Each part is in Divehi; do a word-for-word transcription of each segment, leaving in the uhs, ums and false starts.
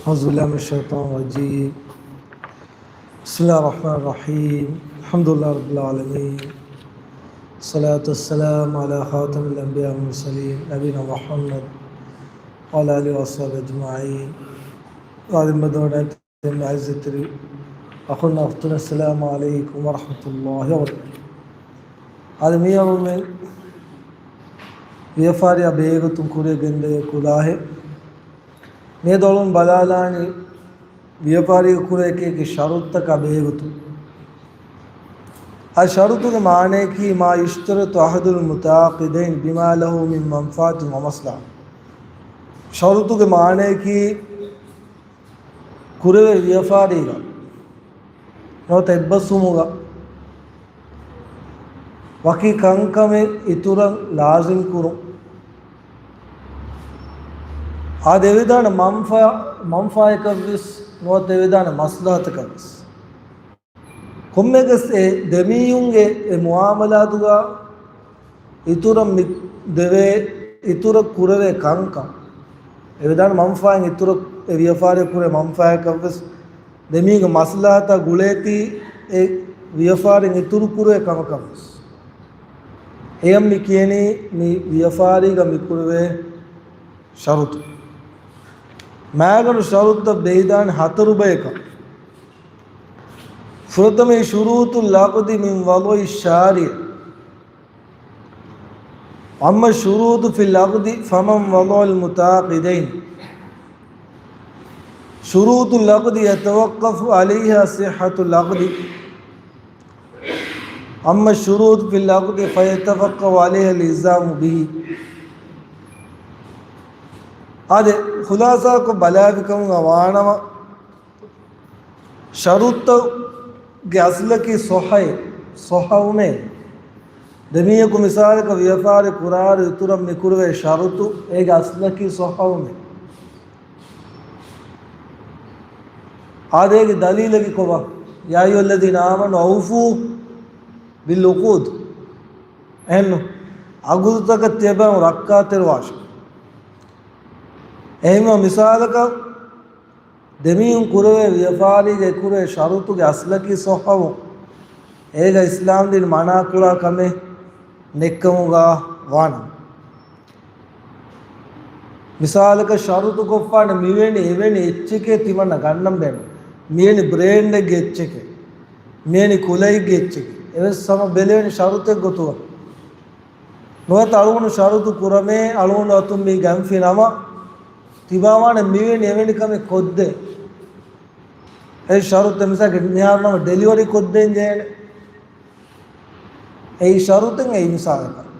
أعوذ بالله من الشيطان الرجيم. بسم الله الرحمن الرحيم. الحمد لله رب العالمين. الصلاة والسلام على خاتم الأنبياء والمرسلين نبينا محمد وعلى آله وصحبه أجمعين. އާދެ، މަދުވަނަ އަތެމެ އިއްޒަތްތެރި އަޚުންނާ އުޚްތުން، السلام عليكم ورحمة الله وبركاته. އާދެ، މިއަޅުމެން ވިޔަފާރިއާ ބެހޭގޮތުން ކުރިއަށް ގެންދެވޭ ކުލާހެއް. މިއަދު އަޅުން ބަލާލާނީ ވިޔަފާރީގަ ކުރެވޭ އެކި ޝަރުތުތަކާ ބެހޭގޮތުން. އަދި ޝަރުތުގެ މާނަޔަކީ، ما يشترط أحد المتعاقدين بما له من منفعة ومصلحة. ޝަރުތުގެ މާނަޔަކީ، ކުރެވޭ ވިޔަފާރީގަ ނުވަތަ އެއްބަސްވުމުގަ ވަކި ކަންކަމެއް އިތުރަށް ލާޒިމް ކުރުން. އާދެ، އެވެދާނެ މަންފާ، މަންފާއަކަށްވެސް ނުވަތަ އެވެދާނެ މަސްލަހަތަކަށްވެސް. ކޮންމެއަކަސް އެ ދެމީހުންގެ އެ މުއާމަލާތުގަ އިތުރަށް މި ދެވޭ، އިތުރަށް ކުރެވޭ ކަންކަން، އެވެދާނެ މަންފާއިން އިތުރަށް އެ ވިޔަފާރި ކުރޭ މަންފާއަކަށްވެސް، ދެމީހުންގެ މަސްލަހަތާ ގުޅޭތީ އެ ވިޔަފާރިން އިތުރު ކުރޭ ކަމަކަށްވެސް. އެޔަށް މި ކިޔަނީ މި ވިޔަފާރީގަ މި ކުރެވޭ ޝަރުތު. މާގަނޑު ޝަރުތުތައް ބެހިދާނެ ހަތަރު ބަޔަކަށް. ފުރަތަމަ، شروط العقد من وضع الشارع. أما الشروط في العقد فمن وضع المتعاقدين. شروط العقد يتوقف عليها صحة العقد. أما الشروط في العقد فيتوقف عليها الإلزام به. އާދެ، ޚުލާސާކޮށް ބަލާފި ކަމުގަ ވާނަމަ، ޝަރުތުގެ އަސްލަކީ ޞައްޙައެއް، ޞައްޙަވުމޭ. ދެމީހަކު މިސާލަކަށް ވިޔަފާރި ކުރާއިރު އިތުރަށް މިކުރެވޭ ޝަރުތު، އޭގެ އަސްލަކީ ޞައްޙަވުމޭ. އާދެ، އޭގެ ދަލީލަކީ ކޮބާ؟ يا أيها الذين آمنوا أوفوا بالعقود. އެހެންނު، އަގުދުތަކަށް ތިޔަބައިމީހުން ރައްކާތެރިވާށި. އެހެންވީމަ މިސާލަކަށް، ދެމީހުން ކުރެވޭ ވިޔަފާރީގައި ކުރެވޭ ޝަރުތުގެ އަސްލަކީ ޞައްޙަވުން. އޭގަ އިސްލާމްދީން މަނާކުރާ ކަމެއް ނެއްކަމުގަ ވާނަމަ. މިސާލަކަށް ޝަރުތު ކޮށްފާނެ މިވެނި އެވެނި އެއްޗެކޭ ތިމަންނަ ގަންނަން ބޭނުން. މިވެނި ބްރޭންޑެއްގެ އެއްޗެކޭ. މިވެނި ކުލައެއްގެ އެއްޗެކޭ. އެވެސް ހަމަ ބެލެވެނި ޝަރުތެއް ގޮތުގަ. ނުވަތަ އަޅުގަނޑު ޝަރުތު ކުރަމޭ، އަޅުގަނޑު އަތުން މީ ގަންފި ނަމަ، ތިބާވާނެ މިވެނި އެވެނި ކަމެއް ކޮށްދޭ. އެ ޝަރުތެއް މިސާލަކަށް މިހާރު ނަމަ ޑެލިވަރީ ކޮށްދޭން ޖެހޭނެ. އެއީ ޝަރުތެއް އެއީ މިސާލަކަށް.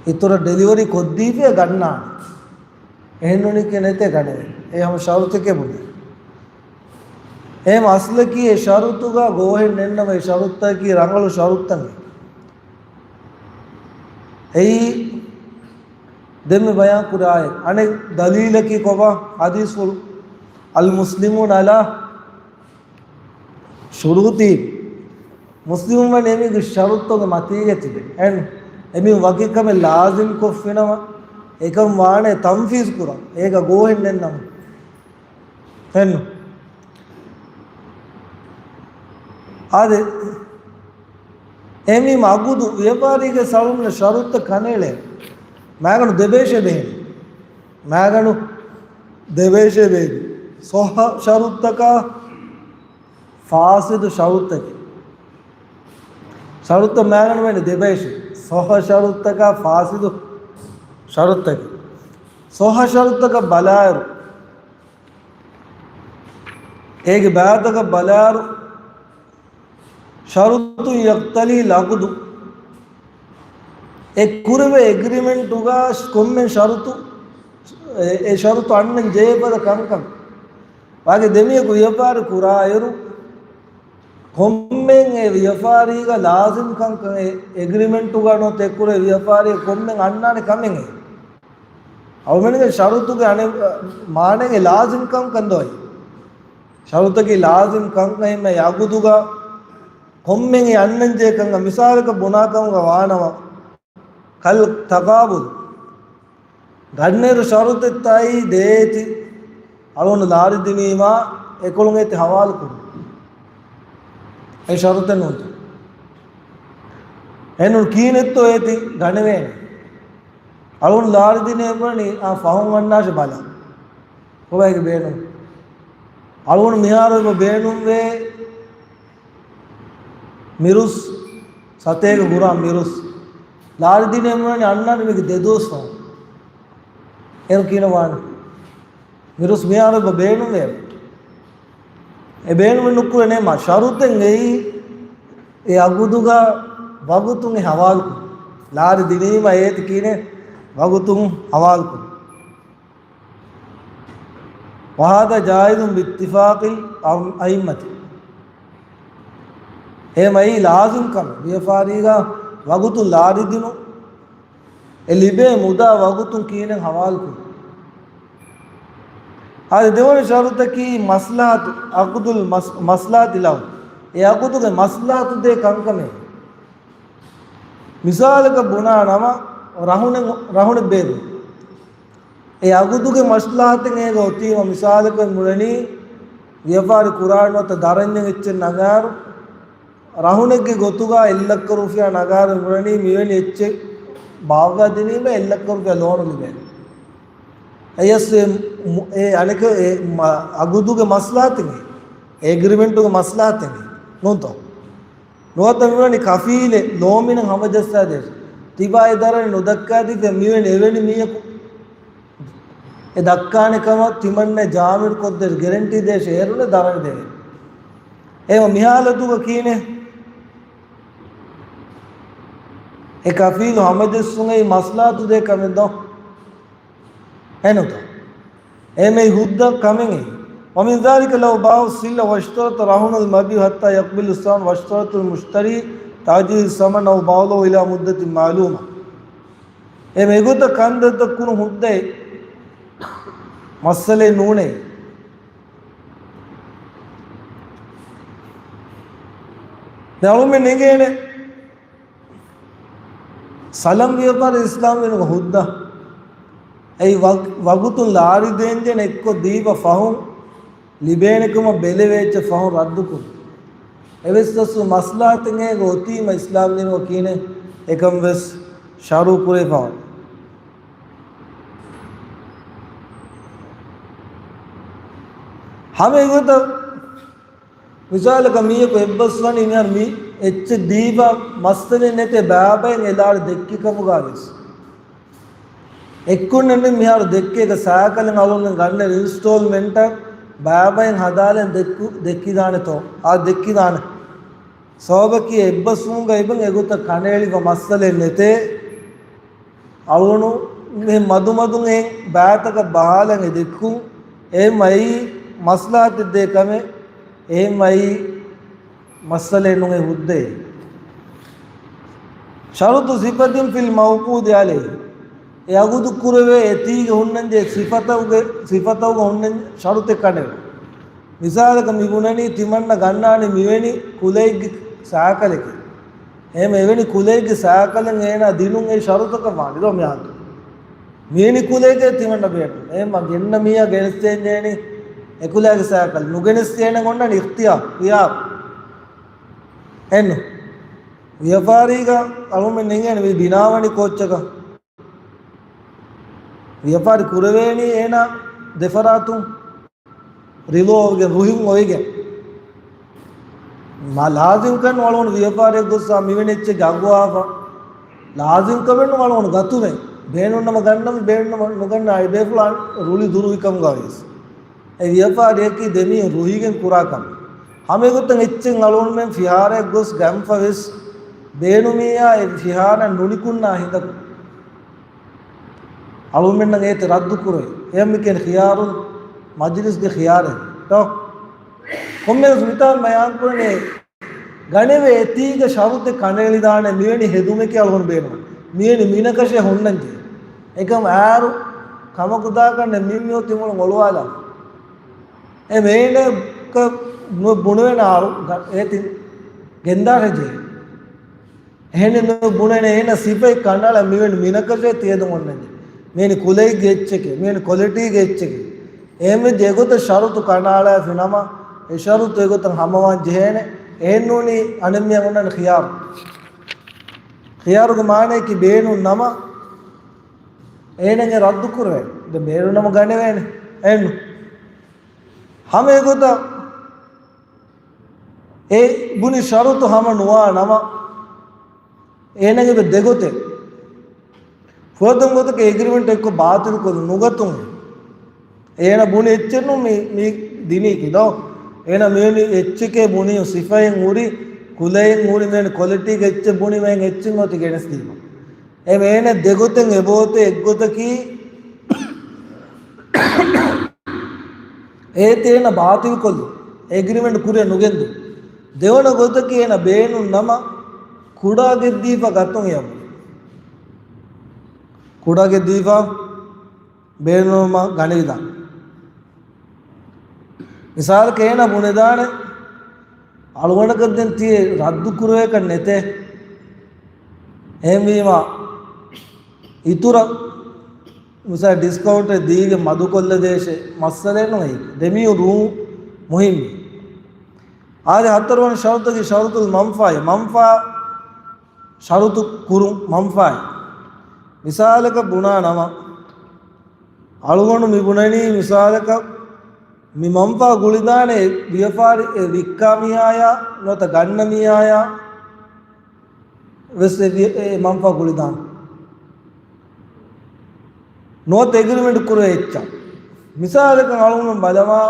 އިތުރަށް ޑެލިވަރީ ކޮށްދީފިއްޔާ ގަންނާނެ. އެހެންނޫނީކީ ނެތޭ ގަނެވޭ. އެ ހަމަ ޝަރުތެކޭ ބުނޭ. އެހެން އަސްލަކީ އެ ޝަރުތުގަ ގޯހެއް ނެތްނަމަ އެ ޝަރުތަކީ ރަނގަޅު ޝަރުތަކެއް. އެއީ ދެންމެ ބަޔާން ކުރާއެއް. އަނެއް ދަލީލަކީ ކޮބާ؟ ޙަދީޘްފުޅު، المسلمون على شروطهم. މުސްލިމުން ވަނީ އެމީހުންގެ ޝަރުތުގެ މަތީގަ ތިބެ. އެން، އެމީހުން ވަކި ކަމެއް ލާޒިމް ކޮށްފިނަމަ، އެކަން ވާނެ ތަންފީޒް ކުރަން. އޭގަ ގޯހެއް ނެތްނަމަ. ފެންނު. އާދެ، އެމީ މަގުދު ވިޔަފާރީގެ ސަޅުންނަ ޝަރުތައް ކަނެޅޭ. މާގަނޑު ދެބޭށޭ ބެހޭ. މާގަނޑު ދެބޭށޭ ބޭ. ޞައްޙަ ޝަރުތަކާ ފާސިދު ޝަރުތަކެއް. ޝަރުތައް މާގަނޑު ވެން ދެބޭށޭ. ޞައްޙަ ޝަރުތަކާ ފާސިދު ޝަރުތަކެއް. ޞައްޙަ ޝަރުތަކަށް ބަލާއިރު، އޭގެ ބާތަކަށް ބަލާއިރު، ޝަރުތު ޔަޤްތަޟީ ލްޢަޤްދު. އެ ކުރެވޭ އެގްރިމެންޓުގަ ކޮންމެ ޝަރުތު، އެ، އެ ޝަރުތު އަންނަން ޖެހޭ ފަދަ ކަންކަން. ވާގެ ދެމީހަކު ވިޔަފާރި ކުރާއިރު، ކޮންމެ އެ ވިޔަފާރީގަ ލާޒިމް ކަންކަން އެ އެގްރިމެންޓުގަ ނުވަތަ އެ ކުރެވޭ ވިޔަފާރީގަ ކޮންމެ އަންނާނެ ކަމެއް އެ. އަޅުމެންގެ ޝަރުތުގެ އަނެއް މާނައެއް ލާޒިމް ކަންކަން ދޯ. ޝަރުތަކީ ލާޒިމް ކަންކަން އެއްމެ އަގުދުގަ ކޮންމެ އެ އަންނަންޖެހޭ ކަންކަން މިސާލަކަށް ބުނާ ކަމުގަ ވާނަމަ، ކަލް ތަޤާބުޟް. ގަންނައިރު ޝަރުތެއް ތާއީ ދޭތި. އަޅުގަނޑު ލާރި ދިނީމާ އެކޮޅުން އޭތި ހަވާލު ކުރުން. އެ ޝަރުތެއް ނޫންތަ؟ އެނޫން ކީނެއްތޯ އޭތި ގަނެވޭނެ. އަޅުގަނޑު ލާރި ދިނޭ ބުނަނީ އާ ފަހުން އަންނާށޭ ބަލަން. ކޮބާއޭގެ ބޭނުން؟ އަޅުގަނޑު މިހާރު އެބަ ބޭނުންވޭ މިރުސް، ސަތޭކަ ގުރާމް މިރުސް. ލާރި ދިނޭ ބުނަނީ އަންނާނެ މީގެ ދެ ދުވަސް ފަހުން. އޭރު ކިހިނެއް ވާނެ؟ މިރުސް މިހާރު އެބަ ބޭނުންވޭ. އެ ބޭނުމެއް ނުކުރޭ ނޭމާ. ޝަރުތެއް އެއީ އެ އަގުދުގަ ވަގުތުން އެ ހަވާލުކުރުން. ލާރި ދިނީމަ އޭތި ކީނެ ވަގުތުން ހަވާލުކުރުން. وهذا جائز باتفاق الأئمة. އެހެމައީ ލާޒިމް ކަމެއް. ވިޔަފާރީގަ ވަގުތުން ލާރި ދިނުން. އެ ލިބޭ މުދާ ވަގުތުން ކީނެއް ހަވާލުކުރުން. އާދެ، ދެވަނަ ޝަރުތަކީ މަސްލަހަތު، ޢަޤުދުލް މަސް-، މަސްލަހަތި ލަވް. އެ ޢަޤުދުގެ މަސްލަހަތު ދޭ ކަންކަމެއް. މިސާލަކަށް ބުނާ ނަމަ، ރަހުނެއް، ރަހުނެއް ބޭއްވުން. އެ ޢަޤުދުގެ މަސްލަހަތެއް އޭގަ އޮތީމަ، މިސާލަކަށް ބުނަނީ، ވިޔަފާރި ކުރާނަމަ ދަރަންޏެއް އެއްޗެއް ނަގާއިރު، ރަހުނެއްގެ ގޮތުގަ އެއްލައްކަ ރުފިޔާ ނަގާރެ ބުނަނީ މިވެނި އެއްޗެއް ބާއްވާ ދިނީމަ އެއްލައްކަ ރުފިޔާ ލޯނު ލިބޭނެ. އެޔަސް އެ މު-، އެ އަނެކަ އެ މަ-، އަގުދުގެ މަސްލާތެއް، އެގްރިމެންޓުގެ މަސްލާތެއް ނޫންތޯ؟ ނުވަތަ މިވަނީ ކަފީލެއް ލޯމިނަށް ހަމަޖައްސާދޭށޭ. ތިބާ އެ ދަރަނި ނުދައްކާދީފަ މިވެނި އެވެނި މީހަކު އެ ދައްކާނެ ކަމަށް ތިމަންނަ ޖާމިން ކޮށްދޭށޭ، ގެރެންޓީ ދޭށޭ، އޭރުން ދަރަނި ދެވޭނެ. އެހެން މި ހާލަތުގަ ކީނެ؟ އެ ކަފީލު ހަމަޖެއްސުން އެއީ މަސްލާތު ދޭ ކަމެއް ދޯ؟ އެނުތަ؟ އެމެ ހުއްދަ ކަމެއް. ومن ذلك لو باع السلع واشترط رهن المبيع حتى يقبل الثمن واشترط المشتري تأجيل الثمن أو بعضه إلى مدة معلومة. އެ މެގޮތަށް ކަންތައްތައް ކުރު ހުއްދައެއް މައްސަލައެއް ނޫނޭ. ދެ އަޅުމެ ނެގޭނެ ސަލަމް ވިޔަފާރި އިސްލާމް ދީނުގަ ހުއްދަ. އެއީ ވަގް-، ވަގުތުން ލާރި ދޭންޖެނެ އެއްކޮށް ދީބަ ފަހުން ލިބޭނެކަމަށް ބެލެވޭ އެއްޗެއް ފަހުން ރައްދުކުރުން. އެވެސް ދަސް މަސްލަހަތެއް އޭގަ އޮތީމަ އިސްލާމް ދީނުގަ ކީނެ އެކަން ވެސް ޝަރުޢު ކުރެވިފަވާނެ. ހަމަ އެގޮތަށް މިސާލަކަށް މީހަކު އެއްބަސްވަނީ މިހާރު މި އެއްޗެއް ދީބަ މައްސަލައެއް ނެތޭ ބައިބައިން އެ ލާރި ދެއްކި ކަމުގަ ވެސް. އެއްކުންނެއް މިހާރު ދެއްކޭ އެކަ ސައިކަލެއް އަޅުގަނޑު ގަންނަ އިންސްޓޯލްމަންޓަށް ބައިބައިން ހަދާލަން ދެއްކު-، ދެއްކިދާނެތޯ؟ އާ ދެއްކިދާނެ. ސަބަބަކީ އެއްބަސްވުމުގަ އެބަ އެގޮތަށް ކަނޑައެޅިފަ މައްސަލައެއް ނެތޭ. އަޅުގަނޑު މި މަދުމަދުން އެ ބައިތަކަށް ބަހާލަން އެ ދެއްކުން އެހެން އައީ މަސްލަހަތެއް ދޭ ކަމެއް، އެހެން އައީ މައްސަލައެއް ނޫން އެ ހުއްދައެއް. شرط صفة في المعقود عليه. އެ އަގުދު ކުރެވޭ އެތީގެ ހުންނަންޖެހޭ ސިފަތަކުގެ، ސިފަތަކުގެ ހުންނަން ޝަރުތެއް ކަނޑައެޅުން. މިސާލަކަށް މި ބުނަނީ ތިމަންނަ ގަންނާނެ މިވެނި ކުލައެއްގެ ސައިކަލެކޭ. އެހެން އެވެނި ކުލައެއްގެ ސައިކަލެއް އޭނާ ދިނުން އެ ޝަރުތަކަށް ވާނެ ދޯ މިހާރު. މިވެނި ކުލައެކޭ ތިމަންނަ ބޭނުން. އެހެން މަ ގެންނަ މީހާ ގެނެސްދޭންޖެހޭނީ އެ ކުލައިގެ ސައިކަލް. ނުގެނެސްދޭނެ އޮންނަނީ އިޚްތިޔާރު، ޚިޔާރު. އެންނު. ވިޔަފާރީގަ އަޅުމެން ނިނގޭނެ މި ބިނާވަނީ ކޯއްޗަކަށް. ވިޔަފާރި ކުރެވޭނީ އޭނާ ދެފަރާތުން ރިލޯވެގެން ރުހިން އޮވެގެން. މާ ލާޒިމްކަން އަޅުގަނޑު ވިޔަފާރިއަށް ގޮއްސާ މިވެނި އެއްޗެއްގެ އަގު އާފަ. ލާޒިމްކަމެއްނު އަޅުގަނޑު ގަތުމެއް. ބޭނުންނަމަ ގަންނަމެ، ބޭނުންނަމަ ނުގަންނަ އެ ބޭފުޅާން ރުޅި ދުރުވިކަމުގަ ވިޔަސް. އެ ވިޔަފާރިއަކީ ދެމީހުން ރުހިގެން ކުރާ ކަމެއް. ހަމައެގޮތަށް އެއްޗެއް އަޅުގަނޑުމެން ފިހާރައަށް ގޮސް ގަންފަ ވެސް ބޭނުމިއްޔާ އެ ފިހާރަ ނުނިކުންނާ ހިނދަކު. އަޅުމެންނަށް އޭތި ރައްދު ކުރޭ. އެހެން މިކަން ޚިޔާރުން މަޖިލިސްގެ ޚިޔާރެއް. ތޯ؟ ކޮންމެވެސް މިތާން ބަޔާން ކުރަނީ ގަނެވޭ އެތީގެ ޝަރުތެއް ކަނޑައެޅިދާނެ މިވެނި ހެދުމެކޭ އަޅުގަނޑު ބޭނުން. މިވެނި މިނަކަށެއް ހުންނަންޖެހޭ. އެކަމް އައިރު ކަމަކުދާކަށް ނެ މި މިއޮތީ މޮޅު އޮޅުވާލާ. އެ މޭނެ ބުނެވެން އަޅު ގަ-، އޭތި ގެންދާށޭ. އެހެނެއް ނުބުނެނެ އޭނަ ސިފައެއް ކަނޑައަޅާ މިވެނި މިނަކަށޭ ތިޔަދު އޮންނަންޖެ. މިވެނި ކުލައިގެ އެއްޗެކޭ، މިވެނި ކޮލިޓީގެ އެއްޗެކޭ. އެހެންވެއްޖެ އެގޮތަށް ޝަރުތު ކަނޑައަޅާފި ނަމަ، އެ ޝަރުތު އެގޮތަށް ހަމަވާން ޖެހޭނެ. އެހެންނޫނީ އަނެއްމިޔަށް އޮންނަން ޚިޔާރު. ޚިޔާރުގެ މާނައަކީ ބޭނުން ނަމަ، އޭނަގެ ރައްދު ކުރެވޭނެ. ދެ ބޭނުން ނަމަ ގަނެވޭނެ. އެހެންނު. ހަމަ އެގޮތަށް އެ ބުނި ޝަރުތު ހަމަ ނުވާ ނަމަ، އޭނަގެ ދެގޮތެއް. ފުރަތަމަ ގޮތަކަށް އެގްރިމެންޓް އެއްކޮށް ބާތިލްކޮށް ނުގަތުން. އޭނަ ބުނި އެއްޗެއްނު މި، މި ދިނީކީ ދޯ. އޭނަ މިވެނި އެއްޗެކޭ ބުނި ސިފައިން ހުރި، ކުލައިން ހުރި މިވެނި ކޮލިޓީގެ އެއްޗެއް ބުނި މެން އެއްޗެއް އޮތީ ގެނެސްދީމަ. އެ އޭނަ ދެގޮތެއް އެބައޮތޭ އެއްގޮތަކީ، އޭތި އޭނަ ބާތިލްކޮށްލު، އެގްރިމެންޓް ކުރިއަށް ނުގެންދު. ދެވަނަ ގޮތަކީ އޭނަ ބޭނުން ނަމަ، ކުޑަ ގެއްދީފަ ގަތުން އެއަށް. ކުޑަ ގެއްދީފަ ބޭނުން ނަމަ ގަނެވިދާނެ. މިސާލަކަށް އޭނަ ބުނެދާނެ، އަޅުގަނޑަކަށް ދެން ތިޔަ ރައްދު ކުރެވޭކަށް ނެތޭ. އެހެންވީމަ، އިތުރަށް މިސާ ޑިސްކައުންޓެއް ދީގެ މަދުކޮށްލަދޭށޭ މައްސަލައެއް ނޫން އެއީ. ދެމީހުން ރޫ މުހިންމީ. އާދެ، ހަތަރުވަނަ ޝަރުތަކީ ޝަރުތުލް މަންފާއި. މަންފާ ޝަރުތު ކުރުން މަންފާއި. މިސާލަކަށް ބުނާ ނަމަ، އަޅުގަނޑު މި ބުނަނީ މިސާލަކަށް މި މަންފާ ގުޅިދާނެ ވިޔަފާރި، އެ ވިއްކާ މީހާޔާ ނުވަތަ ގަންނަ މީހާޔާ ވެސް އެ ވި-، އެ މަންފާ ގުޅިދާނެ. ނުވަތަ އެގްރިމެންޓް ކުރެވޭ އެއްޗަށް. މިސާލަކަށް އަޅުގަނޑު ބަލަމާ،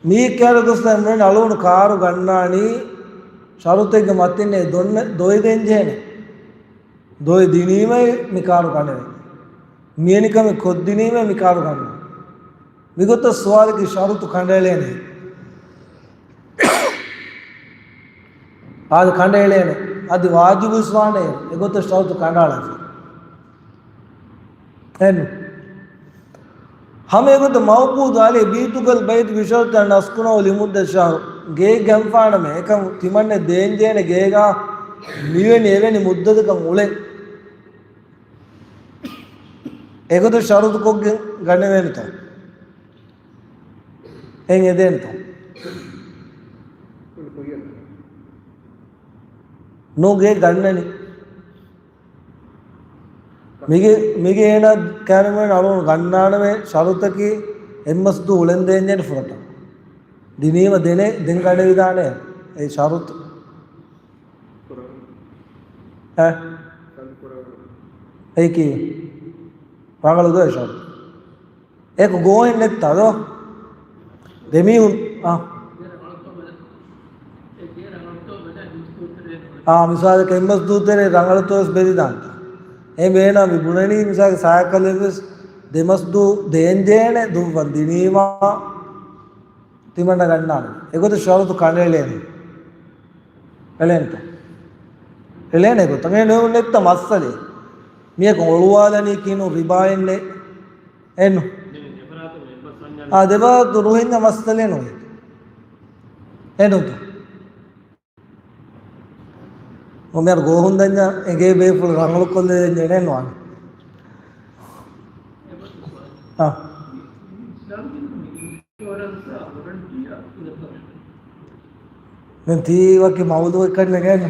މީ ކައިރި ގޮސް ދެން މި އަޅުގަނޑު ކާރު ގަންނާނީ ޝަރުތެއްގެ މަތިން އެ ދޮންނެ-، ދޮވެ ދޭން ޖެހޭނެ. ދޮވެ ދިނީމައި މި ކާރު ގަނެވޭ. މިވެނި ކަމެއް ކޮށްދިނީމައި މި ކާރު ގަންނަ. މިގޮތަށް ސުވާލަކީ ޝަރުތު ކަނޑައެޅޭނެ. އާދެ، ކަނޑައެޅޭނެ. އަދި ވާޖިބު ވެސް ވާނެ. އެގޮތަށް ޝަރުތު ކަނޑައަޅާފި. އެން. ހަމަ އެގޮތަށް މައުޤޫދު ޢަލައިހި ބީތުކަލް ބައިތު ބިޝަރުޠި އަން އަސްކުނަހު ލިމުއްދަތި ޝަހްރު. ގޭ ގަންފާނަމޭ އެކަން ތިމަންނަ ދޭންޖެހޭނެ ގޭގަ މިވެނި އެވެނި މުއްދަތަކަށް އުޅެން. އެގޮތަށް ޝަރުތު ކޮށްގެން ގަނެވޭނެތޯ؟ އެނގޭ ދޭނެތޯ؟ ނޫން ގޭ ގަންނަނީ. މިގޭ، މިގޭ އޭނާ ކައިރިވެން އަޅުގަނޑު ގަންނާނަމޭ ޝަރުތަކީ އެއްމަސް ދުވަހު އުޅެން ދޭންޖެހޭނެ ފުރަތަމަ. ދިނީމަ ދެނެ، ދެން ގަނެވިދާނެ އެ ޝަރުތު. އެ؟ އެއީކީ ރަނގަޅު ދޯ އެ ޝަރުތު. އެކު ގޯހެއް ނެތްތާ ދޯ؟ ދެމީހުން، އާ. އާ، މިސާލަކަށް އެއްމަސް ދުވަހު ތެރޭ ރަނގަޅުތޯ ވެސް ބެލިދާނެތާ. އެ ބޭނާ މި ބުނަނީ މިސާލަކަށް ސާކަލެއް ވެސް ދެމަސް ދުވަހު ދޭންޖެހޭނެ ދުވަން ދިނީމާ ތިމަންނަ ގަންނާނެ. އެގޮތަށް ޝަރުތު ކަނޑައެޅޭނެ. އެޅޭނެތަ؟ އެޅޭނެ ގޮތަށް އެ ނޫން ނެތްތަ މައްސަލައެއް. މިޔަކު އޮޅުވާލަނީ ކީނު ރިބާއެއްނެ. އެނު. އާ، ދެބާތު ރުހިންޏަ މައްސަލައެއް ނުވޭ. އެނުތަ؟ އޮ، މިހާރު ގޯހުން ދަންޏާ އެނގޭ ބޭފުޅު ރަނގަޅު ކޮށްލެވެން ޖެހޭނެ ނުވާނެ. އާ. ދެން ތީ ވަކި މައުޟޫއެއް ކަންނެގެން.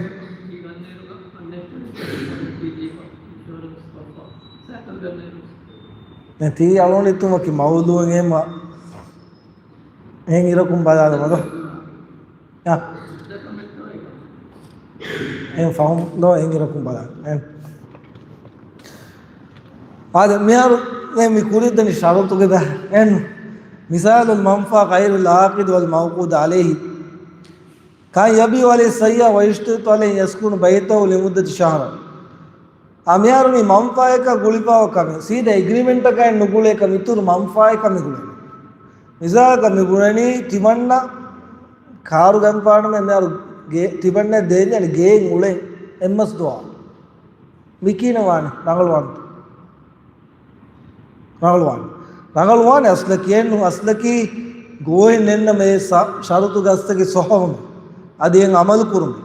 ދެން ތީ އަޅުނިތު ވަކި މައުޟޫއެއް އެހެން އިރަކުން ބަލާލަމަ ދޯ. އާ. އެހެން ފަހުން ދޯ އެހެން އިރަކުން ބަލާ. އެހެން. އާދެ، މިހާރު ދެން މި ކުރިއަށް ދަނީ ޝަރުތުގެ ދަ-، އެން. މިސާލު މަންފާ ޣައިރުލް ޢާޤިދު ވަލް މައުޤޫދު ޢަލައިހި. ކަން ޔަބީޢު ޢަލައިހި ސައްޔާރަ ވަޔަޝްތަރިޠު ޢަލައިހި އަން ޔަސްކުނަ ބައިތަހު ލިމުއްދަތި ޝަހްރަ. އާ، މިހާރު މި މަންފާއަކަށް ގުޅިފައިވާ ކަމެއް. ސީދާ އެގްރިމެންޓަކަށް ނުގުޅޭ ކަމެއް. އިތުރު މަންފާއަކަށް މި ގުޅޭ. މިސާލަކަށް މި ބުނަނީ ތިމަންނަ ކާރު ގަންފާނަމޭ މިހާރު ގޭ-، ތިމަންނަ ދޭންޖެހޭނެ ގޭއިން އުޅެން އެއްމަސް ދުވަހު. މި ކިހިނެއް ވާނެ؟ ރަނގަޅުވާނެތަ؟ ރަނގަޅުވާނެ. ރަނގަޅުވާނެ އަސްލަކީ އެއްނު، އަސްލަކީ ގޯހެއް ނެތްނަމަ އެ ސަ-، ޝަރުތުގެ އަސްލަކީ ޞައްޙަވުމެއް. އަދި އެއަށް ޢަމަލު ކުރުމެއް.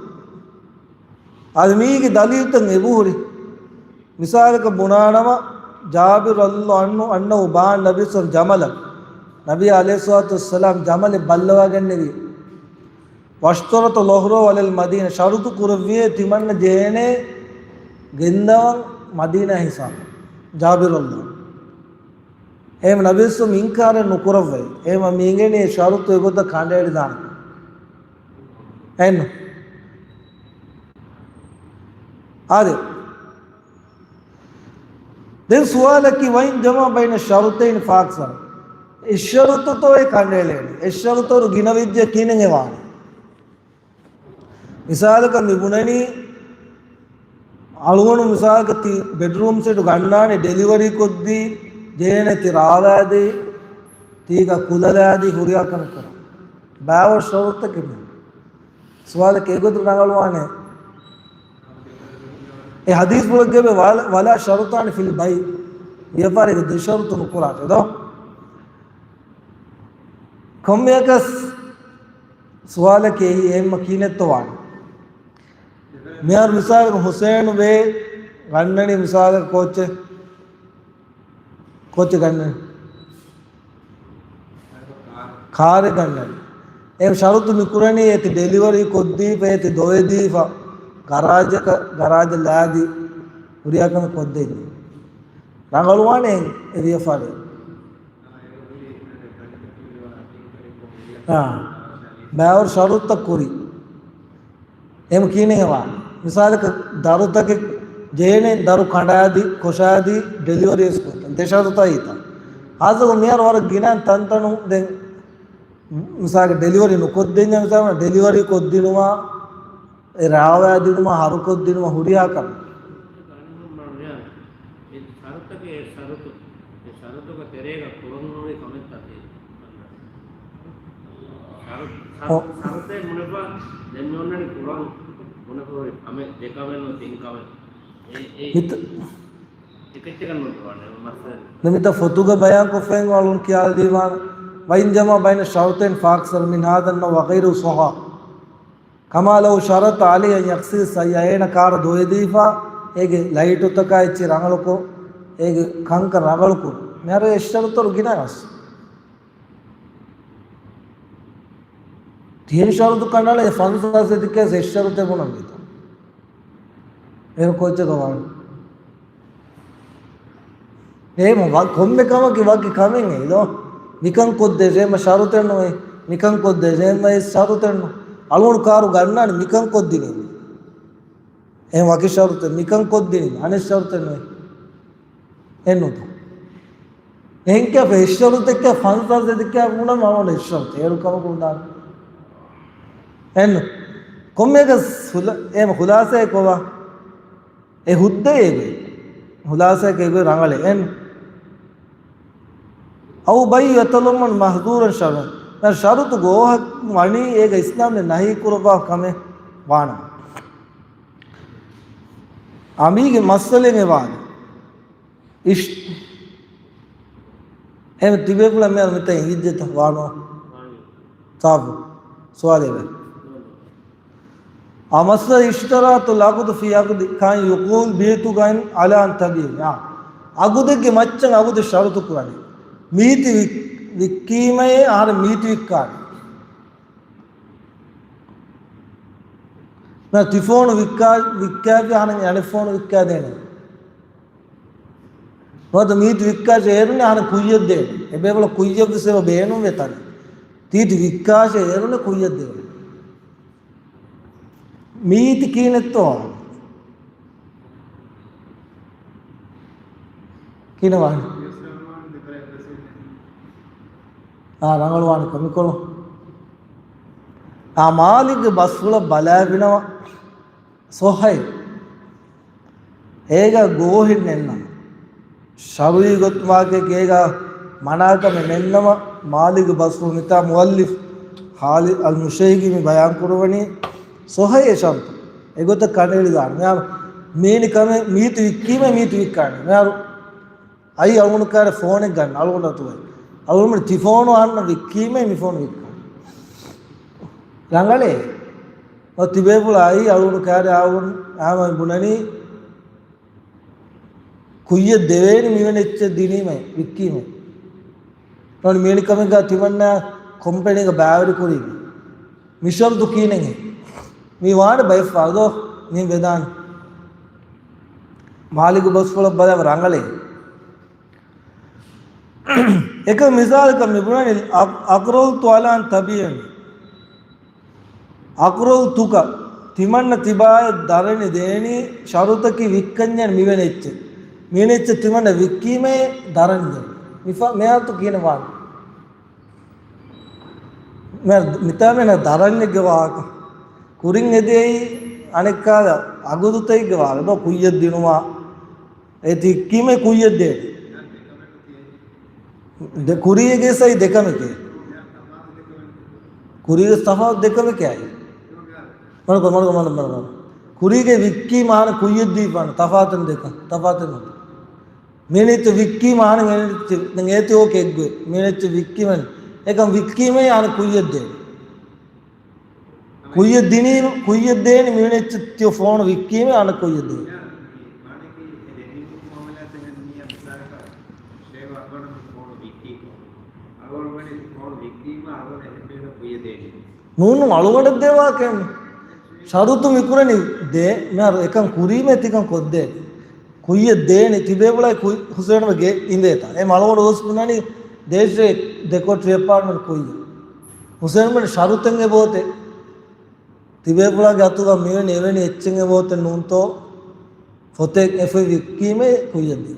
އަދި މީގެ ދަލީލުތައް އެބަހުރި. މިސާލަކަށް ބުނާނަމަ، جابر رضي الله عنه أنه باع النبي صلى الله عليه وسلم جملا. ނަބީ ޢަލައިހިއްޞަލާތު ވައްސަލާމް ޖަމަލެއް ބައްލަވާގެންނެވި. واشترط الأهرة وعلى المدينة، ޝަރުޠު ކުރެއްވިއޭ ތިމަންނަ ޖެހޭނޭ ގެންދަވަން މަދީނާ ހިސާބަށް. ޖާބިރު ރަޟިޔަﷲ ޢަންހު. އެހެން ނަބީ ސައް އިންކާރެއް ނުކުރައްވައި. އެހެން މީގެނީ ޝަރުޠު އެގޮތަށް ކަނޑައެޅިދާނެ. އެހެން. އާދެ. ދެން ސުވާލަކީ، وإن جمع بين الشرطين فأكثر. އެއް ޝަރުޠުތޯ އެ ކަނޑައެޅޭނެ؟ އެއް ޝަރުޠު ގިނަވެއްޖެ ކިހިނެއް ވާނެ؟ މިސާލަކަށް މި ބުނަނީ، އަޅުގަނޑު މިސާލަކަށް ތި ބެޑްރޫމް ސެޓު ގަންނާނެ ޑެލިވަރީ ކޮށްދީ، ޖެހޭނެ ތި ރާވާދީ، ތީގަ ކުލަލާދީ ހުރިހާ ކަމެއް ކުރަން. ބާވަރު ޝަރުޠަކެއް މި. ސުވާލަކީ އެގޮތަށް ރަނގަޅުވާނެ. އެ ޙަދީޘްފުޅެއްގައި ވަލާ، ولا شرطان في البيع. ވިޔަފާރީގަ ދެ ޝަރުޠު ނުކުރާށޭ ދޯ. ކޮންމެއަކަސް ސުވާލަކީ އެހީ އެހެންމަ ކިހިނެއްތޯ ވާނެ. މިހާރު މިސާލަކަށް ހުސޭނު ބޭ ގަންނަނީ މިސާލަކަށް ކޯއްޗެއް؟ ކޯއްޗެއް ގަންނަނީ؟ ކާރެއް ގަންނަނީ. އެ ޝަރުޠު މިކުރަނީ އޭތި ޑެލިވަރީ ކޮށްދީފަ އޭތި ދޮވެދީފަ ގަރާޖަކަށް، ގަރާޖަށް ލާދީ ހުރިހާ ކަމެއް ކޮށްދެނީ. ރަނގަޅުވާނެ އެ ވިޔަފާރި. އާ، ބައިވަރު ޝަރުޠުތައް ކުރި. އެހެން ކިހިނެއް ވާނެ؟ މިސާލަކަށް ދަރުތަކެއް ޖެހޭނެ، ދަރު ކަނޑާދީ، ކޮށާދީ، ޑެލިވަރީ ވެސް ކޮށްދޭން. ދެ ޝަރުޠާ އީތާ. ހާއްސަކޮށް މިހާރު ވަރަށް ގިނަ ތަންތަނުން ދެން މިސާލަކަށް ޑެލިވަރީ ނުކޮށްދެންޏާ މިސާލަކަށް ޑެލިވަރީ ކޮށްދިނުމާ، އެ ރާވާދިނުމާ، ހަރުކޮށްދިނުމާ ހުރިހާ ކަމެއް. އެ ޝަރުޠަކީ އެ ޝަރުޠު، އެ ޝަރުޠުގެ ތެރޭގަ ކުރަން އޮންނަ ކަމެއްތަ ތީ؟ ޝަރު-، ޝަރު-، ޝަރުޠެއް ބުނެފަ ދެން މި އޮންނަނީ ކުރަން ބުނެފަ ހުރި ކަމެއް، ދެ ކަމެއް ނޫން ތިން ކަމެއް. އެ، އެ، މިތަ-، އެކައްޗަކަށް ނުދުވާނެ މައްސަލަ. ދެން މިތާ ފޮތުގަ ބަޔާންކޮށްފައިން އަޅުން ކިޔާދީވާނެ. وإن جمع بين شرطين فأكثر من هذا النوع وغيره صح. كما لو شرط عليه أن يغسل السيارة، އޭނަ ކާރު ދޮވެދީފަ، އޭގެ ލައިޓުތަކާ އެއްޗެއް ރަނގަޅުކޮށް، އޭގެ ކަންކަން ރަނގަޅުކުރުން. މިހާރު އެއް ޝަރުޠު ގިނަ ވެސް. ތިން ޝަރުޠު ކަނޑައަޅާ އެ ފަންސާސް އެދިކަސް އެއް ޝަރުޠެއް ބުނަން ވީތޯ. އޭރު ކޯއްޗަކަށް ވާނެ. އޭ މަ ވަ-، ކޮންމެ ކަމަކީ ވަކި ކަމެއް އެއް ދޯ. މިކަން ކޮށްދޭށޭ އެހެންމަ ޝަރުޠެއް ނުވޭ. މިކަން ކޮށްދޭށޭ އެހެންމަ އެއް ޝަރުޠެއް ނު. އަޅުގަނޑު ކާރު ގަންނާނީ މިކަން ކޮށްދިނީ. އެހެން ވަކި ޝަރުޠެއް، މިކަން ކޮށްދިނީ އަނެއް ޝަރުޠެއް ނުވޭ. އެއްނުތަ؟ އެހެންކަ ފެއް ޝަރުޠެއްކަ ފަންސާސް އެދިކަ ބުނަމަ އަޅުގަނޑު އެއް ޝަރުޠެއް. އޭރު ކަމަކު ނުދާނެ. އެއްނު. ކޮންމެއަކަސް ހުލަ-، އެހެން ހުލާސާއެއް ކޮބާ؟ އެ ހުއްދައޭ ގޮތް. ހުލާސާއެކޭ ގޮތް ރަނގަޅޭ. އެން. أو بيع يتضمن محظورا شرعيا. ޝަރުޠު ގޯހަށް ވަނީ އޭގަ އިސްލާމް ނަހީ ކުރައްވާ ކަމެއް ވާނަމަ. އަ މީގެ މައްސަލައެއް ވާނެ. އިޝް-، އެހެން ތިބޭފުޅަށް މިހާރު މިތަން އިނގިއްޖެތަ ވާނޯ؟ ސާފު. ސުވާލެއް ވޭ. އަ މައްސަލަ އިޝްތަރައްތު ލްޢަޤްދަ ފީ ޢަޤްދި ކައިން ޔަޤޫލަ ބިޢްތު ކައިން ޢަލާ އަން ތަބީޢަ. އާ. އަގުދެއްގެ މައްޗަށް އަގުދެއް ޝަރުޠު ކުރާނެ. މީތި ވި-، ވިއްކީމައޭ އަހަރެން މީތި ވިއްކާނެ. ނަ ތި ފޯނު ވިއްކާ-، ވިއްކާފި އަހަރެން އަނެއް ފޯނު ވިއްކާދޭނެ. ނުވަތަ މީތި ވިއްކާށޭ އޭރުން އަހަރެން ކުއްޔަށް ދޭނެ. އެބޭފުޅަށް ކުއްޔަށްވެސް އެބަ ބޭނުންވޭ ތަނެއް. ތީތި ވިއްކާށޭ އޭރުން ކުއްޔަށް ދޭނެ. މީތި ކިހިނެއްތޯ؟ ކިހިނެއް ވާނެ؟ އާ، ރަނގަޅުވާނެ ކަމެއް ކޮޅު. އާ، މާލިކްގެ ބަސްފުޅަށް ބަލާފިނަމަ ސޮހައި. އޭގަ ގޯހެއް ނެތްނަމަ، ޝަރުޢީ ގޮތުން ވާހަކައެއް އޭގަ މަނާކަމެއް ނެތްނަމަ، މާލިކް ބަސްފުޅު މިތާ މުއައްލިފް ޚާލިދު އަލް މުޝްތަހިގީ މި ބަޔާން ކުރައްވަނީ ސޮހައި އެ ޝަރުޠު. އެގޮތަށް ކަނޑައެޅިދާނެ. މިހާރު މީނި ކަމެއް މީތި ވިއްކީމަ މީތި ވިއްކާނެ. މިހާރު އައި އަޅުގަނޑު ކާރެއް ފޯނެއް ގަންނަ އަޅުގަނޑު އަތުގައި. އަޅުގަނޑު ތި ފޯނު އަހަންނަށް ވިއްކީމަ މި ފޯނު ވިއްކާނެ. ރަނގަޅޭ. އޮ ތިބޭފުޅާ އައި އަޅުގަނޑު ކާރެއް އަޅުގަނޑު އާމަ ބުނަނީ ކުއްޔަށް ދެވޭނީ މިވެނި އެއްޗެއް ދިނީމޭ، ވިއްކީމޭ. ނޫނީ މިވެނި ކަމެއްގަ ތިމަންނަ ކޮމްޕެނީގަ ބައިވެރި ކުރީ. މި ޝަރުތު ކިހިނެއް؟ މީ ވާނެ ބައެއް ފަރުދޯ މި ވެދާނެ. މާލިކު ބަސްފުޅަށް ބަލާ ރަނގަޅޭ. އެކަ މިސާލަކަށް މި ބުނަނީ، އަ-، އަޤްރަޟްތު ޢަލާ އަން ތަބީޢަނީ. އަޤްރަޟްތުކަ، ތިމަންނަ ތިބާއަށް ދަރަނި ދޭނީ ޝަރުތަކީ ވިއްކަންޏާ މިވެނި އެއްޗެއް. މިވެނި އެއްޗެއް ތިމަންނަ ވިއްކީމޭ ދަރަނި ދޭނީ. މިފަ-، މިހާތު ކިހިނެއް ވާނެ؟ މި-، މިތާމެނަ ދަރަންޏެއްގެ ވާހަކަ. ކުރިން އެދިޔައީ އަނެއްކާލަ އަގުދުތަކެއްގެ ވާހަކަ ދޯ، ކުއްޔަށް ދިނުމާ. އޭތި ކީމެ ކުއްޔަށް ދޭ. ދެ ކުރީގެ ސައި ދެކަމެކޭ. ކުރީގެ ތަފާތު ދެކަމެކޭ އައި. މަނުކޮ، މަނުކޮ، މަނު، މަނު، މަނު. ކުރީގެ ވިއްކީ މާނަ ކުއްޔަށް ދީފާނ ތަފާތުން ދެކަ، ތަފާތުން ދެކަ. މިނިތު ވިއްކީ މާނަ އޭތި އޯކޭ އެއްގޮތް. މިނިތު ވިއްކީމެން. އެކަން ވިއްކީމެ އާނ ކުއްޔަށް ދޭ. ކުއްޔަށް ދިނީ، ކުއްޔަށް ދޭނެ މިވެނި އެއްޗެއް ތިޔަ ފޯނު ވިއްކީމެ އާނ ކުއްޔަށް ދޭ. ނޫނު އަޅުގަނޑަށް ދޭ ވާހަކައެއް. ޝަރުތު މި ކުރަނީ ދޭ، މިހާރު އެކަން ކުރީމެ ތިކަން ކޮށްދޭ. ކުއްޔަށް ދޭނެ ތިބޭފުޅާ ކުއް-، ހުސޭނުގެ ގެ އިނދޭތާ. އެ މަޅުގަނޑު ގޮސް ބުނަނީ ދޭށޭ ދެކޮޓްރި އެޕާޓްމަންޓް ކުއްޔަށް. ހުސޭނުގެ ޝަރުތެއް އެބޯތެ. ތިބޭފުޅާގެ އަތުގަ މިވެނި އެވެނި އެއްޗެއް އެބޯތެ ނޫންތޯ؟ ފޮތެއް އެފަ ވިއްކީމޭ ކުއްޔަށް ދީ.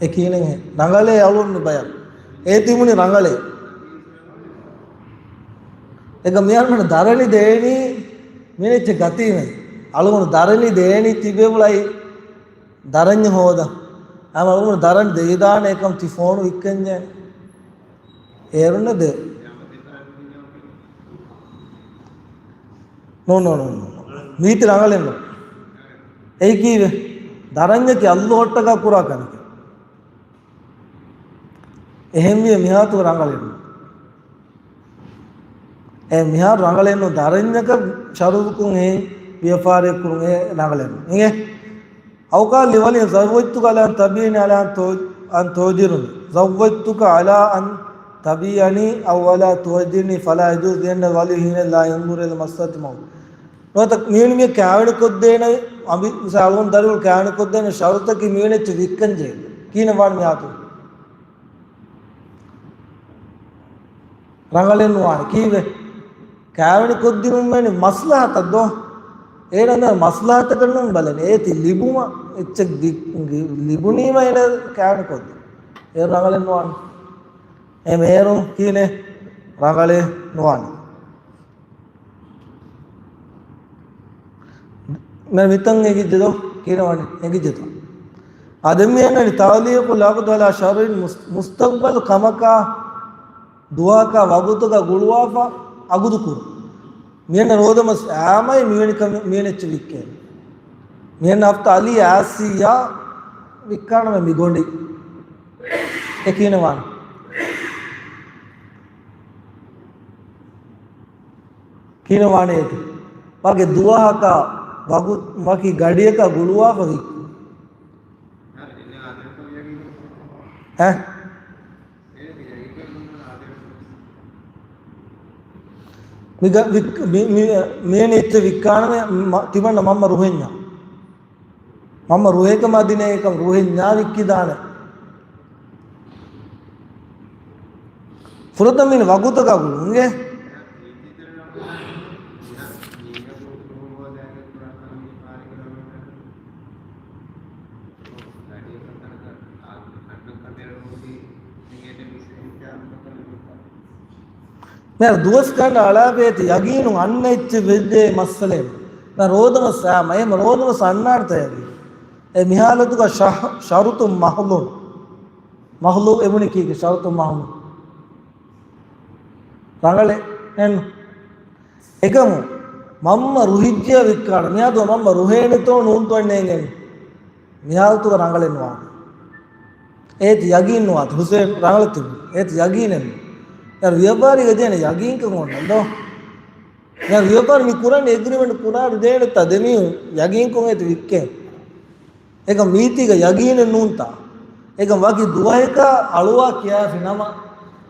އެ ކީނެން ރަނގަޅޭ އަޅުން ބަޔަށް. އޭ ތިމުނި ރަނގަޅޭ. އެކަ މިޔާރުމަން ދަރަނި ދޭނީ މިނެއްޗެ ގަތީމެ. އަޅުގަނޑު ދަރަނި ދޭނީ ތިބޭފުޅާއި ދަރަންޏެއް ހޯދަ. އަމަ އަޅުގަނޑު ދަރަނި ދެވިދާނެ އެކަމް ތި ފޯނު ވިއްކަންޏޭ. އޭރުންނަ ދޭ. ނޯ، ނޯ، ނޯ، ނޯ. މީތި ރަނގަޅެއް ނޫން. އެއީ ކީއްވެ؟ ދަރަންޏަކީ އައްލޯ ހޮއްޓަކާ ކުރާ ކަމެކެއް. އެހެންވިޔަ މިހާތު ރަނގަޅެއް ނޫން. އެ މިހާރު ރަނގަޅެއް ނޫން ދަރަންޏަކަށް ޝަރުތުކުން އެ ވިޔަފާރި ކުރުން އެ ރަނގަޅެއް ނޫން. އިނގޭ؟ أو قال لولي زوجتك على أن تبيعني على أن تو-، أن تؤجرني. زوجتك على أن تبيعني أو على تؤجرني فلا يجوز لأن الولي حينئذ لا ينظر إلى مصلحة المولى. ނުވަތަ މީނު މި ކާވެނި ކޮށްދޭނެ، އަމި މިސާލުން ދަރިވަރު ކާވެނި ކޮށްދޭނެ ޝަރުތަކީ މީނެއްޗެއް ވިއްކަންޖެހޭ. ކީނެއް ވާން މިހާތު؟ ރަނގަޅެއް ނުވާނެ. ކީއްވެ؟ ކާވެނި ކޮށްދިނުމަށް މަސްލަހަތަށް ދޯ؟ އޭނަ މަސްލަހަތަކަށް ނޫން ބަލަނީ. އޭތި ލިބުމަށް އެއްޗެއް ލި-، ލިބުނީމަ އޭނަ ކާވެނި ކޮށްދިނު. އޭރު ރަނގަޅެއް ނުވާނެ. އެ މޭރު ކީނެ ރަނގަޅެއް ނުވާނެ. މި މިތަން އެނގިއްޖެދޯ؟ ކީނަވަނީ އެނގިއްޖެތޯ؟ އާ ދެން މި އަންނަނީ تعليق العقد على شرط مس-، މުސްތަޤްބަލު ކަމަކާ ދުވަހަކާ ވަގުތުގަ ގުޅުވާފަ އަގުދު ކުރުން. މިއަންނަ ރޯދަމަސް އާމައި މިވެނި ކަމެއް މިވެނި އެއްޗެއް ވިއްކޭނެ. މިއަންނަ ހަފްތާ އަލީ އާސިޔާ ވިއްކާނަމޭ މި ގޮނޑި. އެ ކީނަވާނެ. ކިހިނެއް ވާނެ އޭތި؟ ވަކި ދުވަހަކަށް ވަގު-، ވަކި ގަޑިއަކަށް ގުޅުވާފަ ވިއްކުން. އެ؟ މި ގަ-، ވިއް-، މި-، މި-، މި އެއްޗެއް ވިއްކާނަމޭ މަ-، ތިމަންނަ މަންމަ ރުހެންޏާ. މަންމަ ރުހޭކަމާ ދިނޭ އެކަމް ރުހެންޏާ ވިއްކިދާނެ. ފުރަތަމަ މީނު ވަގުތަކާ ގުޅުން އިނގޭ. މިހާރު ދުވަސް ކަނޑަ އަޅާބޭތި ޔަގީނު އަންނަ އެއްޗެއް ވެއްޖެ މައްސަލައެއް. ނަ ރޯދަމަސް އާ މައެމ ރޯދަމަސް އަންނާންތަ ޔަގީނު. އެ މިހާލަތުގަ ޝަ-، ޝަރުތު މަހުލުން. މަހުލު އެބުނި ކީކެ ޝަރުތު މަހުލުން. ރަނގަޅެއް އެން. އެކަމު މަންމަ ރުހިއްޖެޔާ ވިއްކާނެ. މިއާދު މަންމަ ރުހޭނެތޯ ނޫންތޯ ނޭނގެން. މިހާލަތުގަ ރަނގަޅެއް ނުވާނެ. އޭތި ޔަގީން ނުވާތި. ހުސޭން ރަނގަޅަށް ތިބު. އޭތި ޔަގީނެއް ނު. ޔާރު ވިޔަފާރީގަ ދޭނެ ޔަގީންކަން އޮންނަން ދޯ. ޔާރު ވިޔަފާރި މި ކުރަން އެގްރިމެންޓް ކުރާރު ދޭނެތާ ދެމީހުން ޔަގީންކޮށް އޭތި ވިއްކޭ. އެކަމް މީތީގަ ޔަގީނެއް ނޫންތާ؟ އެކަމް ވަކި ދުވަހަކަށް އަޅުވާ ކިޔާފި ނަމަ،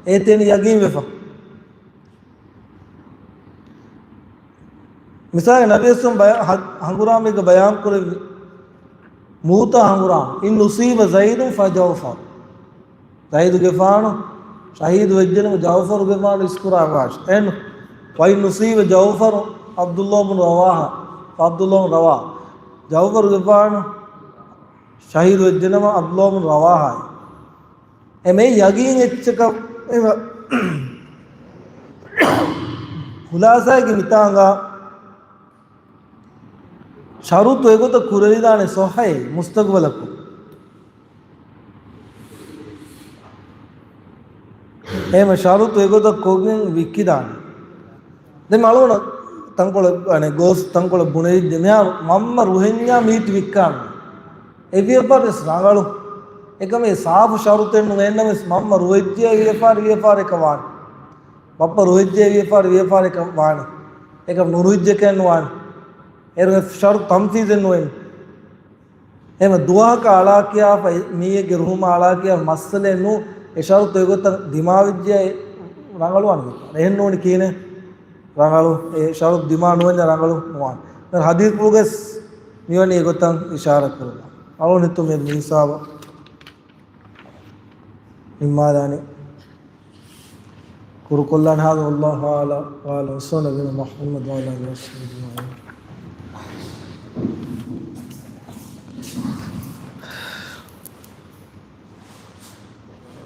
އޭތެން ޔަގީން ވެފަ. މިސާލެއް، ނަބީ ސައް ބަޔާ-، ހަ-، ހަނގުރާމައިގަ ބަޔާން ކުރެއްވި މޫތާ ހަނގުރާމަ، "إن أصيب زيد فجعفر." ޒައިދުގެފާނު ޝަހީދު ވެއްޖެނަމަ، ޖައުފަރުގެފާނު އިސްކުރާ ވާށި. އެން، "وإن أصيب جعفر" ޢަބްދުﷲ ބުން ރަވާޙާ، ޢަބްދުﷲ ބުން ރަވާޙާ، ޖައުފަރުގެފާނު ޝަހީދު ވެއްޖެނަމަ، ޢަބްދުﷲ ބުން ރަވާޙާއި. އެމެ ޔަގީން އެއްޗަކަށް އެވަ-، ޚުލާޞާއެއްގެ މިތާނގަ ޝަރުޠު އެގޮތަށް ކުރެވިދާނެ ޞައްޙައެއް މުސްތަޤްބަލަކު. އެހެން ޝަރުޠު އެގޮތަށް ކޮށްގެން ވިއްކިދާނެ. ދެން އަޅުގަނޑަށް ތަންކޮޅެއް، އަނެއް ގޯސް ތަންކޮޅެއް ބުނެވިއްޖެ. މިހާރު މަންމަ ރުހެންޏާ މީޓް ވިއްކާނެ. އެ ވިޔަފާރި ވެސް ރަނގަޅު. އެކަމެއް ސާފު ޝަރުޠެއް ނުވެ، އެހެންނަމަވެސް މަންމަ ރުހެއްޖެ ވިޔަފާރި، ވިޔަފާރިއަކަށް ވާނެ. ބައްޕަ ރުހެއްޖެ ވިޔަފާރި، ވިޔަފާރިއަކަށް ވާނެ. އެކަމް ނުރުހިއްޖެކަށް ނުވާނެ. އޭރު ޝަރުޠު ތަންފީޒެއް ނުވޭނެ. އެހެން ދުވަހަކަށް އަޅާކިޔާފަ، މީހެއްގެ ރުހުމަށް އަޅާކިޔާ މައްސަލައެއް ނޫން. އެ ޝަރުޠު އެގޮތަށް ދިމާވެއްޖެ ރަނގަޅުވާނެ. އެހެން ނޫނީ ކިހިނެއް؟ ރަނގަޅު. އެ ޝަރުޠު ދިމާ ނުވެންޏާ ރަނގަޅު ނުވާނެ. ދެން ޙަދީޘްފުޅުގަސް މިވަނީ އެގޮތަށް އިޝާރާތް ކުރައްވާ. އަޅުގަނޑު ހިތުން މި ހިސާބަށް ނިންމާލާނީ. ކުރުކޮށްލާނެ. هذا والله أعلم، وصلى الله على نبينا محمد وعلى آله وصحبه أجمعين.